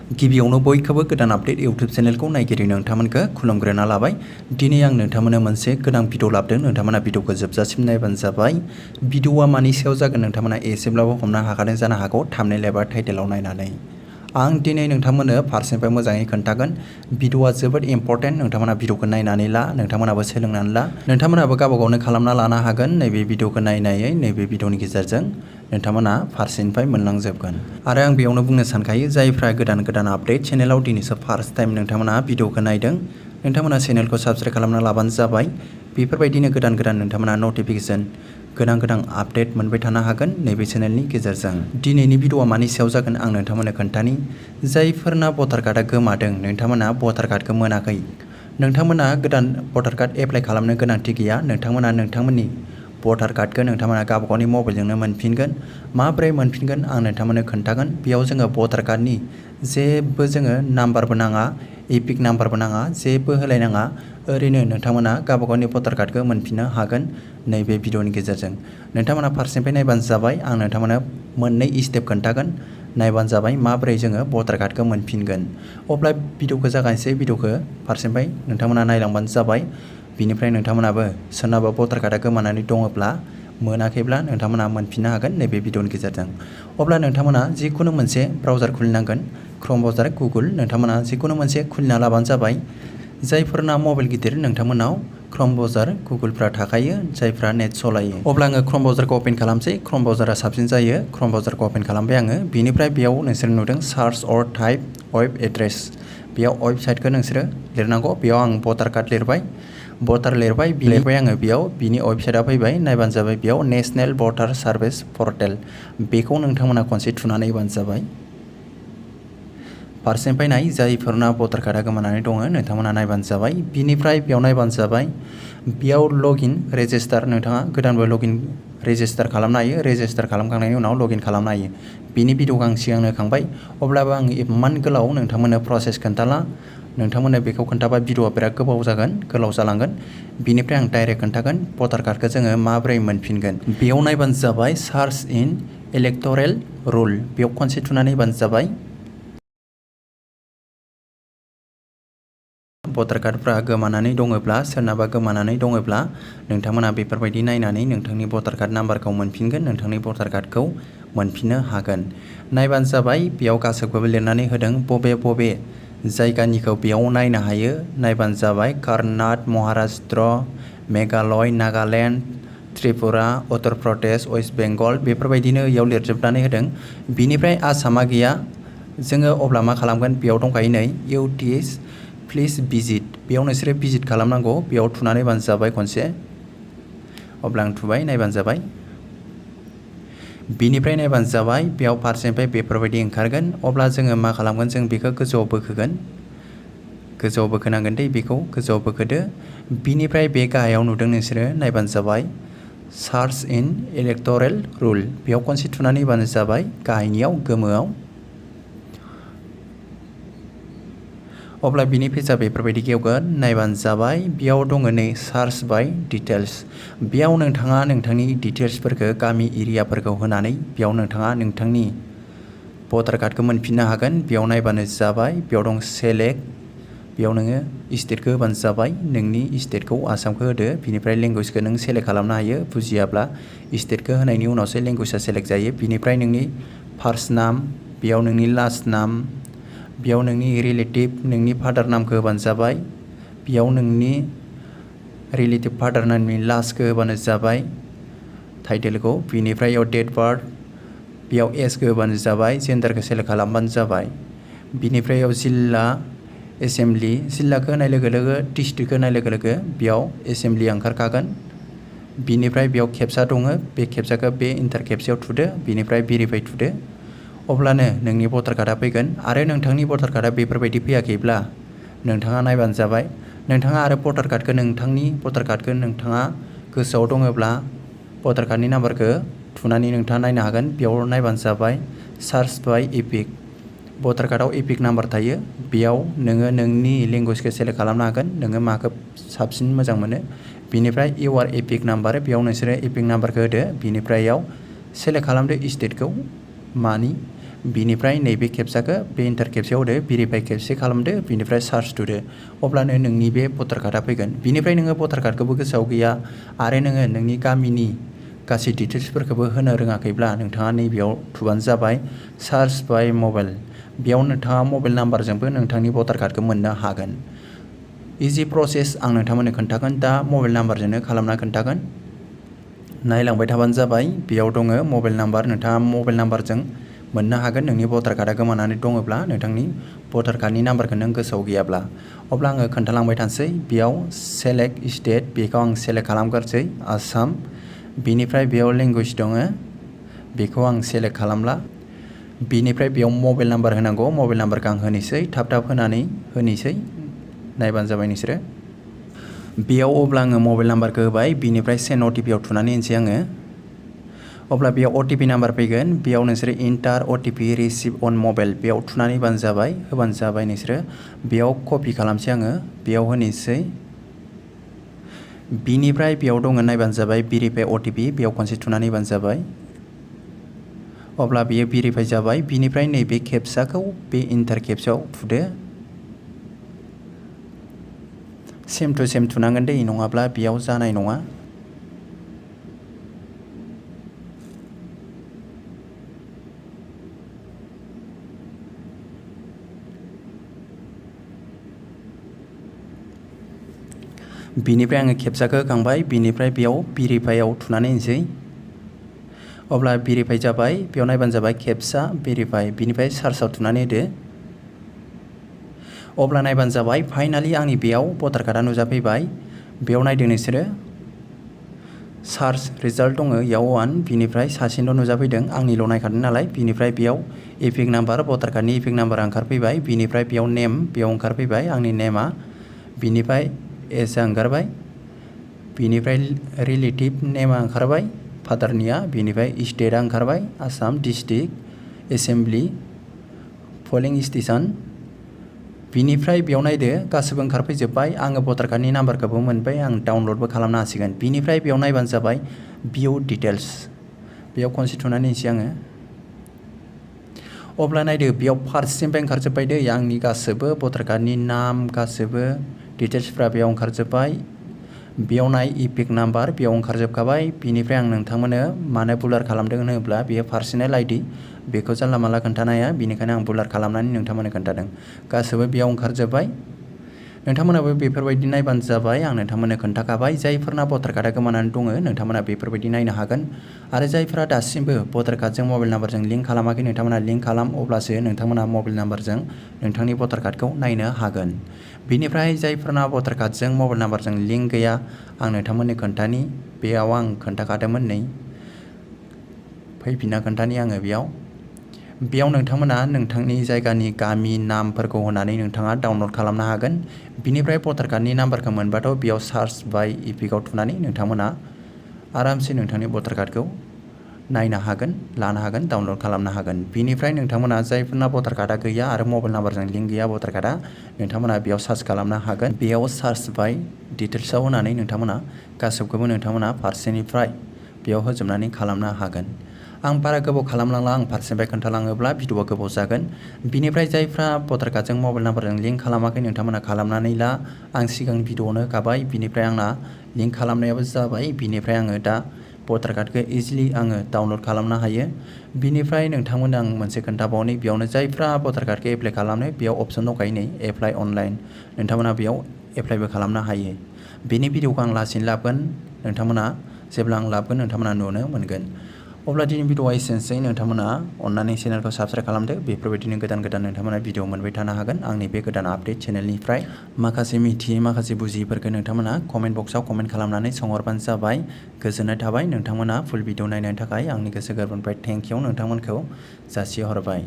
गिबियावनो बयखौबो गोदान आपडेट इउट्यूब चेनेलखौ नायगिरि नोंथांमोनखौ खुलुमग्रोना लाबाय। दिनै आं नोंथांमोननो मोनसे गोदान भिडिअ लाबोदों। नोंथांमोना भिडिअखौ जोबजासिम नायबानो जाबाय। भिडिअआ मानि सायाव जागोन नोंथांमोना एसेब्लाबो हमनो हाखादों जानो हागौ थाम्बनेल एबा टाइटेलाव नायनानै। आं दिनै नोंथांमोननो फारसेनिफ्राय मोजाङै खोन्थागोन। भिडिअआ जोबोद इम्परटेन्ट। नोंथांमोना भिडिअखौ नायनानै ला, नोंथांमोनाबो सोलोंनानै ला, नोंथांमोनाबो गावबा गावनो खालामना लानो हागोन। नैबे भिडिअखौ नायै नैबे भिडिअनि गेजेरजों नोंथांमोना फारसेनिफ्राय मोनलांजोबगोन। आरो आं बेयावनो बुंनो सानखायो, जायफ्रा गोदान आपडेट चेनेलाव दिनैसो फार्स्ट टाइम नोंथांमोना भिडिअखौ नायदों, नोंथांमोना चेनेलखौ साबस्क्राइब खालामना लाबानो जाबाय। बेफोरबायदिनो गोदान नोंथांमोना नटिफिकेसन गोनां आपडेट मोनबाय थानो हागोन नैबे चेनेलनि गेजेरजों। दिनैनि भिडिअआ मानि सायाव जागोन आं नोंथांमोननो खोन्थानि। जायफोरना भटार कार्डआ गोमादों, नोंथांमोना भटार कार्डखौ मोनाखै, नोंथांमोना गोदान भटार कार्ड एप्लाइ खालामनो गोनांथि गैया। नोंथांमोना नोंथांमोननि भटार कार्डखौ नोंथांमोना गावबा गावनि मबाइलजोंनो मोनफिनगोन। माबोरै मोनफिनगोन आं नोंथांमोननो खोन्थागोन। बेयाव जोङो भटार कार्डनि जेबो नाम्बारबो नाङा, एपिक नाम्बारबो नाङा, जेबो होलायनाङा। ओरैनो नोंथांमोना गावबा गावनि भटार कार्डखौ मोनफिननो हागोन नैबे भिडिअनि गेजेरजों। नोंथांमोना फारसेनिफ्राय नायबानो जाबाय। आं नोंथांमोननो मोननै स्टेप खोन्थागोन, नायबानो जाबाय माबोरै जोङो भटार कार्डखौ मोनफिनगोन। अब्ला भिडिअखौ जागायनोसै। भिडिअखौ फारसेनिफ्राय नोंथांमोना नायलांबानो जाबाय। बिनिफ्राय नोंथांमोनाबो सोरनाबा भटार कार्डआ गोमानानै दङब्ला, मोनाखैब्ला नोंथांमोना मोनफिननो हागोन नैबे भिडिअनि गेजेरजों। अब्ला नोंथांमोना जिखुनु मोनसे ब्राउजार खुलिनांगोन। क्रम ब्राउजार, गुगोल, नोंथांमोना जिखुनु मोनसे खुलिना लाबानो जाबाय। जायफोरना मबाइल गिदिर नोंथांमोनाव क्रम ब्राउजार, गुगोलफ्रा थाखायो, जायफ्रा नेट सलायो। अब्ला आङो क्रम ब्राउजारखौ अपेन खालामसै। क्रम ब्राउजारा साबसिन जायो। क्रम ब्राउजारखौ अपेन खालामबाय आङो। बिनिफ्राय बेयाव नोंसोर नुदों सार्च अर टाइप वेब एड्रेस। बेयाव वेबसाइटखौ नोंसोरो लिरनांगौ। बेयाव आं भटार कार्ड लिरबाय, भटार लिरबाय। बिनिफ्राय आङो बेयाव बिनि वेबसाइटआ फैबाय, नायबानो जाबाय। बेयाव नेशनेल भटार सार्भिस पर्टेल, बेखौ नोंथांमोना खनसे थुनानै नायबानो जाबाय। फारसेनिफ्राय नाय, जायफोरना भटार कार्डआ गोमानानै दङ नोंथांमोना नायबानो जाबाय। बिनिफ्राय बेयाव नायबानो जाबाय। बेयाव लगइन रेजिस्टार, नोंथाङा गोदानबो लगइन रेजिस्टार खालामनो हायो। रेजिस्टार खालामखांनायनि उनाव लगइन खालामनो हायो। बिनि भिडिअखौ आं सिगांनो होखांबाय। अब्लाबो आं इमान गोलाव नोंथांमोननो प्रसेस खोन्थाला। नोंथांमोननो बेखौ खोन्थाबा भिडिअआ बिराद गोबाव जागोन, गोलाव जालांगोन। बिनिफ्राय आं डाइरेक्ट खोन्थागोन भटार कार्डखौ जोङो माबोरै मोनफिनगोन। बेयाव नायबानो जाबाय सार्च इन इलेक्टरेल रुल, बेयाव खनसे थुनानै नायबानो जाबाय। भटार कार्डफ्रा गोमानानै दङब्ला, सोरनाबा गोमानानै दङब्ला, नोंथांमोना बेफोरबायदि नायनानै नोंथांनि भटार कार्ड नाम्बारखौ मोनफिनगोन, नोंथांनि भटार कार्डखौ मोनफिननो हागोन। नायबानो जाबाय। बेयाव गासैखौबो लिरनानै होदों, बबे जायगानिखौ बेयाव नायनो हायो। नायबानो जाबाय। कर्नाटक, महाराष्ट्र, मेघालय, नागालेण्ड, त्रिपुरा, उत्तर प्रदेश, वेस्ट बेंगल, बेफोरबायदिनो बेयाव लिरजोबनानै होदों। बिनिफ्राय आसामा गैया। जोङो अब्ला मा खालामगोन, बेयाव दंखायो नै इउटिएस प्लिज भिजिट, बेयाव नोंसोरो भिजिट खालामनांगौ। बेयाव थुनानै नायबानो जाबाय खनसे। अब्ला आं थुबाय, नायबानो जाबाय। बिनिफ्राय नायबानो जाबाय। बेयाव फारसेनिफ्राय बेफोरबायदि ओंखारगोन। अब्ला जोङो मा खालामगोन, जों बेखौ गोजौआव बोखोगोन। गोजौआव बोखोनांगोन दै, बेखौ गोजौआव बोखोदो। बिनिफ्राय बे गाहायाव नुदों नोंसोरो, नायबानो जाबाय सार्च इन इलेक्टरेल रुल, बेयाव खनसे थुनानै नायबानो जाबाय। गाहायनियाव गोमोआव। अब्ला बिनि पेजआ बेफोरबायदि गेवगोन। नायबानो जाबाय। बेयाव दङ नै सार्च बाय डिटेल्स, बेयाव नोंथाङा नोंथांनि डिटेल्सफोरखौ, गामि एरियाफोरखौ होनानै बेयाव नोंथाङा नोंथांनि भटार कार्डखौ मोनफिननो हागोन। बेयाव नायबानो जाबाय। बेयाव दं सेलेक्ट, बेयाव नोङो स्टेटखौ होबानो जाबाय। नोंनि स्टेटखौ आसामखौ होदो। बिनिफ्राय लेंगुवेजखौ नों सेलेक्ट खालामनो हायो। बुजियाब्ला स्टेटखौ होनायनि उनावसो लेंगुवेजआ सेलेक्ट जायो। बिनिफ्राय नोंनि फार्स्ट नाम, बेयाव नोंनि लास्ट नाम, बेयाव नोंनि रिलेटिभ, नोंनि फादार नामखौ होबानो जाबाय। बेयाव नोंनि रिलेटिभ फादार नामनि लास्टखौ होबानो जाबाय, टाइटेलखौ। बिनिफ्राय बेयाव डेट बार्थ, बेयाव एजखौ होबानो जाबाय। जेन्डारखौ सेलेक्ट खालामबानो जाबाय। बिनिफ्राय बेयाव जिल्ला, एसेमब्लि, जिल्लाखौ होनाय लोगो लोगो, डिस्ट्रिक्टखौ होनाय लोगो लोगो बेयाव एसेमब्लिया ओंखारखागोन। बिनिफ्राय बेयाव केपचा दङ, बे केपचाखौ बे इन्टार केपचायाव थुदो। बिनिफ्राय भेरिफाइ थुदो। अब्लानो नोंनि भटार कार्डआ फैगोन। आरो नोंथांनि भटार कार्डआ बेफोरबायदि फैयाखैब्ला नोंथाङा नायबानो जाबाय। नोंथाङा आरो भटार कार्डखौ, नोंथांनि भटार कार्डखौ नोंथाङा गोसोआव दङब्ला भटार कार्डनि नाम्बारखौ थुनानै नोंथाङा नायनो हागोन। बेयाव नायबानो जाबाय सार्च बाय एपिक, भटार कार्डआव एपिक नाम्बार थायो। बेयाव नोङो नोंनि लेंगुवेजखौ सेलेक्ट खालामनो हागोन, नोङो माखौ साबसिन मोजां मोनो। बिनिफ्राय इउआर एपिक नाम्बार, बेयाव नोंसोरो एपिक नाम्बारखौ होदो। बिनिफ्राय बेयाव सेलेक्ट खालामदो स्टेटखौ, मानि। बिनिफ्राय नैबे खेबसाखौ बे इन्टार खेबसेयाव होदो, भेरिफाइ खेबसे खालामदो, बिनिफ्राय सार्च थुदो, अब्लानो नोंनि बे भटार कार्डआ फैगोन। बिनिफ्राय नोङो भटार कार्डखौबो गोसोआव गैया आरो नोङो नोंनि गामिनि गासै डिटेल्सफोरखौबो होनो रोङाखैब्ला नोंथाङा नैबेयाव थुबानो जाबाय सार्च बाय मबाइल। बेयाव नोंथाङा मबाइल नाम्बारजोंबो नोंथांनि भटार कार्डखौ मोननो हागोन। इजि प्रसेस आं नोंथांमोननो खोन्थागोन, दा मबाइल नाम्बारजोंनो खालामना खोन्थागोन। नायलांबाय थाबानो जाबाय, बेयाव दङ मबाइल नाम्बार, नोंथाङा मबाइल नाम्बारजों मोननो हागोन नोंनि भटार कार्डआ गोमानानै दङब्ला, नोंथांनि भटार कार्डनि नाम्बारखौ नों गोसोआव गैयाब्ला। अब्ला आङो खोन्थालांबाय थानोसै। बेयाव सेलेक्ट स्टेट, बेखौ आं सेलेक्ट खालामग्रोसै, आसाम। बिनिफ्राय बेयाव लेंगुवेज दङ, बेखौ आं सेलेक्ट खालामला। बिनिफ्राय बेयाव मबाइल नाम्बार होनांगौ, मबाइल नाम्बारखौ आं होनोसै, थाब थाब होनानै होनोसै, नायबानो जाबाय नोंसोरो। बेयाव अब्ला आङो मबाइल नाम्बारखौ होबाय, बिनिफ्राय सेन्ड अटिपिआव थुनानै होनोसै आङो। अब्ला बेयाव अटिपि नाम्बार फैगोन, बेयाव नोंसोरो इन्टार अटिपि रिसिभ अन मबाइल, बेयाव थुनानै होबानो जाबाय, होबानो जाबाय नोंसोरो। बेयाव कपि खालामसै आङो, बेयाव होनोसै। बिनिफ्राय बेयाव दङ, नायबानो जाबाय भेरिफाइ अटिपि, बेयाव खनसे थुनानै होबानो जाबाय। अब्ला बेयो भेरिफाइ जाबाय। बिनिफ्राय नैबे खेबसाखौ बे इन्टार खेबसायाव थुदो। सेम टु सेम थुनांगोन दै, नङाब्ला बेयाव जानाय नङा। बिनिफ्राय आङो खेबसाखौ होखांबाय, बिनिफ्राय बेयाव भेरिफाइआव थुनानै होनोसै। अब्ला भेरिफाइ जाबाय, बेयाव नायबानो जाबाय खेबसा भेरिफाइ, बिनिफ्राय सार्चआव थुनानै होदो। अब्ला नायबानो जाबाय, फाइनालि आंनि बेयाव भटार कार्डआ नुजाफैबाय। बेयाव नायदो नोंसोरो, सार्च रिजाल्ट दङ इयाव 1, बिनिफ्राय सासेल' नुजाफैदों, आंनिल' नायखादों नालाय। बिनिफ्राय बेयाव एपिक नाम्बार, भटार कार्डनि एपिक नाम्बारा ओंखारफैबाय। बिनिफ्राय बेयाव नेम, बेयाव ओंखारफैबाय आंनि नेमा। बिनिफ्राय एजआ ओंखारबाय। बिनिफ्राय रिलेटिभ नेमा ओंखारबाय फादारनिया। बिनिफ्राय स्टेटआ ओंखारबाय, आसाम, डिस्ट्रिक्ट, एसेम्बलि, पलिं स्टेसन। बिनिफ्राय बेयाव नायदो गासैबो ओंखारफैजोब्बाय। आङो भटार कार्डनि नाम्बारखौबो मोनबाय, आं डाउनलडबो खालामनो हासिगोन। बिनिफ्राय बेयाव नायबानो जाबाय भिउ डिटेल्स, बेयाव खनसे थुनानै होनोसै आङो। अब्ला नायदो बेयाव फारसेनिफ्राय ओंखारजोब्बाय दै, आंनि गासैबो भटार कार्डनि नाम, गासैबो डिटेल्सफ्रा बेयाव ओंखारजोब्बाय। बेयाव नाय इपिक नाम्बार, बेयाव ओंखारजोबखाबाय। बिनिफ्राय आं नोंथांमोननो मानो बुलार खालामदों होनोब्ला बेयो पार्सनेल आइडि, बेखौ जानला मानला खोन्थानो हाया, बेनिखायनो आं बुलार खालामनानै नोंथांमोननो खोन्थादों। गासैबो बेयाव ओंखारजोब्बाय। नोंथांमोनाबो बेफोरबायदि नायबानो जाबाय, आं नोंथांमोननो खोन्थाखाबाय। जायफोरना भटार कार्डआ गोमानानै दङ, नोंथांमोना बेफोरबायदि नायनो हागोन। आरो जायफोरा दासिमबो भटार कार्डजों मबाइल नाम्बारजों लिंक खालामाखै, नोंथांमोना लिंक खालाम, अब्लासो नोंथांमोना मबाइल नाम्बारजों नोंथांनि भटार कार्डखौ नायनो हागोन। बिनिफ्राय जायफोरना भटार कार्डजों मबाइल नाम्बारजों लिंक गैया, आं नोंथांमोननो खोन्थानि, बेयाव आं खोन्थाखादोंमोन नै, फैफिनना खोन्थानि आङो बेयाव नोंथांमोना नोंथांनि जायगानि गामि नामफोरखौ होनानै नोंथाङा डाउनलड खालामनो हागोन। बिनिफ्राय भटार कार्डनि नाम्बारखौ मोनबाथ' बेयाव सार्च बाय इपिकआव थुनानै नोंथांमोना आरामसे नोंथांनि भटार कार्डखौ नायनो हागोन, लानो हागोन, डाउनलड खालामनो हागोन। बिनिफ्राय नोंथांमोना जायफोरना भटार कार्डआ गैया आरो मबाइल नाम्बारजों लिंक गैया भटार कार्डआ, नोंथांमोना बेयाव सार्च खालामनो हागोन। बेयाव सार्च बाय डिटेल्सआव होनानै नोंथांमोना गासैखौबो नोंथांमोना फारसेनिफ्राय बेयाव होजोबनानै खालामनो हागोन। आं बारा गोबाव खालामलांला, आं फारसेनिफ्राय खोन्थालाङोब्ला भिडिअआ गोबाव जागोन। बिनिफ्राय जायफ्रा भटार कार्डजों मबाइल नाम्बारजों लिंक खालामाखै, नोंथांमोना खालामनानै ला। आं सिगांनि भिडिअआवनो होखाबाय, बिनिफ्राय आंना लिंक खालामनायाबो जाबाय। बिनिफ्राय आङो दा भटार कार्डखौ इजिलि आङो डाउनलड खालामनो हायो। बिनिफ्राय नोंथांमोननो आं मोनसे खोन्थाबावनि, बेयावनो जायफ्रा भटार कार्डखौ एप्लाइ खालामनो, बेयाव अपसन दंखायो नै एप्लाइ अनलाइन, नोंथांमोना बेयाव एप्लाइबो खालामनो हायो। बेनि भिडिअखौ आं लासैनो लाबोगोन, नोंथांमोना जेब्ला आं लाबोगोन नोंथांमोना नुनो मोनगोन। अब्ला दिनै भिडिअआ एसेनोसै, नोंथांमोना अननानै चेनेलखौ साबस्क्राइब खालामदो। बेफोरबायदिनो गोदान गोदान नोंथांमोना भिडिअ मोनबाय थानो हागोन आंनि बे गोदान आपडेट चेनेलनिफ्राय। माखासे मिथियै, माखासे बुजियैफोरखौ नोंथांमोना कमेन्ट बक्सआव कमेन्ट खालामनानै सोंहरबानो जाबाय। गोजोननाय थाबाय नोंथांमोना फुल भिडिअ नायनायनि थाखाय, आंनि गोसो गोरबोनिफ्राय थेंक इउ नोंथांमोनखौ जासिहरबाय।